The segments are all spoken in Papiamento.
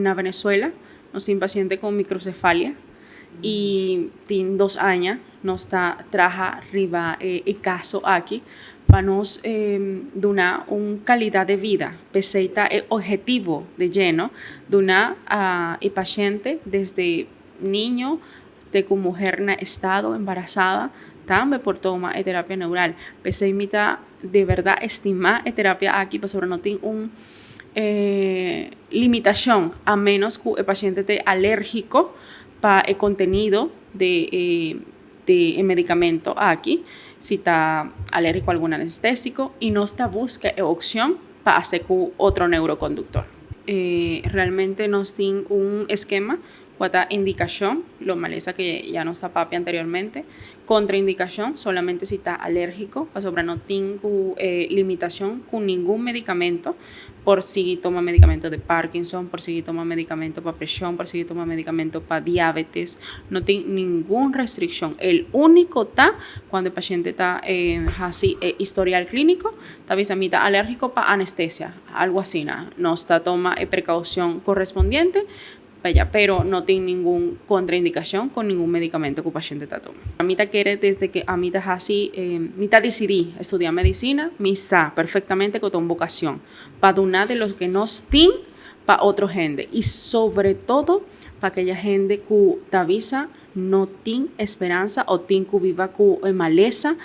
Na Venezuela nos tin paciente cu microcefalia y tin 2 aña nos ta traha riba e caso aki pa nos duna un calidad di bida. P'esey ta e obhetivo di dje, no? Duna e paciente desde niño te cu muher na estado embarazada tambe por tuma e terapia neural. P'esey mi ta di berdad estima e terapia aki, pasobra no tin un limitacion, a menos cu e paciente ta alergico pa e contenido di e medicamento aki, si ta alergico a algun anestesico, y nos ta busca e opcion pa haci cu otro neuroconductor. Realmente nos tin un eskema cu ta indicacion, lo malesa cu ya nos a papia anteriormente, contraindicacion solamente si ta alergico, pasobra no tin limitacion cu ningun medicamento, por sigui tuma medicamento di Parkinson, por sigui tuma medicamento pa presion, por sigui tuma medicamento pa diabetes, no tin ningun restriccion. E unico ta cuando e paciente ta haci historial clinico, ta bisa "mi ta alergico pa anestesia", algo asina, no? Nos ta tuma e precaucion correspondiente, pero no tin ningun contraindicacion cu ningun medicamento cu e paciente ta tuma. Ami ta kere desde cu ami ta asina, mi ta dicidi studia medicina, mi sa perfectamente cu tin vocacion pa duna di loke nos tin pa otro hende y sobre todo pa aquel hende cu ta bisa no tin speransa of tin cu biba cu malesa.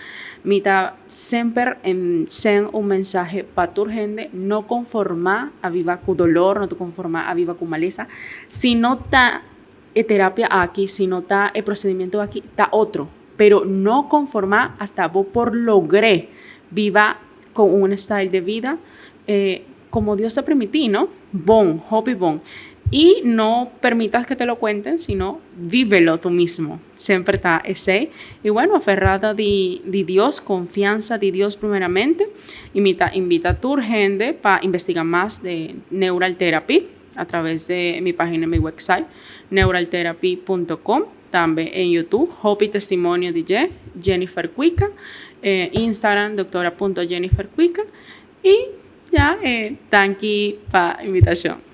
Mi ta semper send un mensahe pa tur hende: no conforma a biba cu dolor, no conforma a biba cu malesa. Si no ta e terapia aki, si no ta e procedimento aki, ta otro, pero no conforma hasta bo por logra biba cu un style di bida como Dios ta permiti, no? Bon, hopi bon. Y no permitas que te lo cuenten, sino vívelo tú mismo. Semper ta esey. Y bueno, aferrada di Dios, confianza di Dios primeramente. Invita, invita a tur hende pa investiga mas di Neural Therapy a traves di mi pagina, mi website, neuraltherapy.com. Tambe na YouTube, Hopi Testimonio DJ, Jennifer Cuica. Instagram, doctora.jennifercuica. Y ya, thank you pa invitacion.